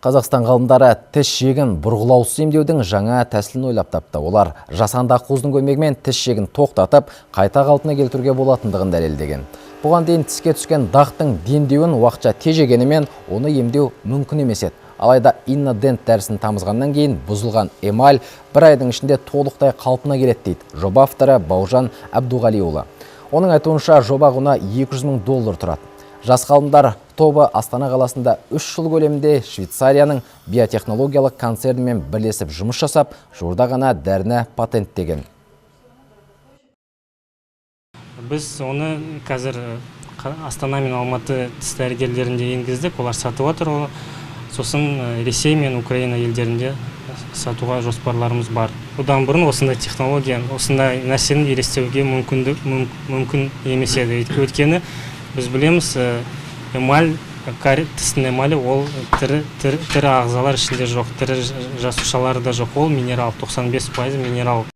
Қазақстан ғалымдары тіс жегін бұрғылаусыз емдеудің жаңа тәсілін ойлап тапты. Олар жасанды ақуыздың көмегімен тіс жегін тоқтатып, қайта қалпына келтіруге болатындығын дәлелдеген. Бұған дейін тіске түскен дақтың дендеуін уақытша тежегенімен, оны емдеу мүмкін емес еді. Алайда Иннодент дәрісін тамызғаннан кейін бұзылған эмаль бір айдың ішінде толықтай қалпына келеді, дейді жоба авторы Бауыржан Әбдуғалиұлы. Оның айтуынша, жоба құны 200 мың доллар тұрады. Жас ғалымдар тобы Астана қаласында 3 жыл көлемінде Швейцарияның биотехнологиялық концернімен бірлесіп жұмыс жасап, жуырда ғана дәріні патенттеген. Біз оны қазір Астана мен Алматы тіс дәрігерлерінде енгіздік, олар сатып отыр. Сосын Ресей мен Украина елдерінде сатуға жоспарларымыз бар. Бұдан бұрын осындай технология, осындай нәрсені елестеуге мүмкін емес еді. Өйткені біз білеміз, эмаль, тістің эмалі, ол тірі ағзалар ішінде жоқ, тірі жасушалары да жоқ, ол минерал, 95% минерал.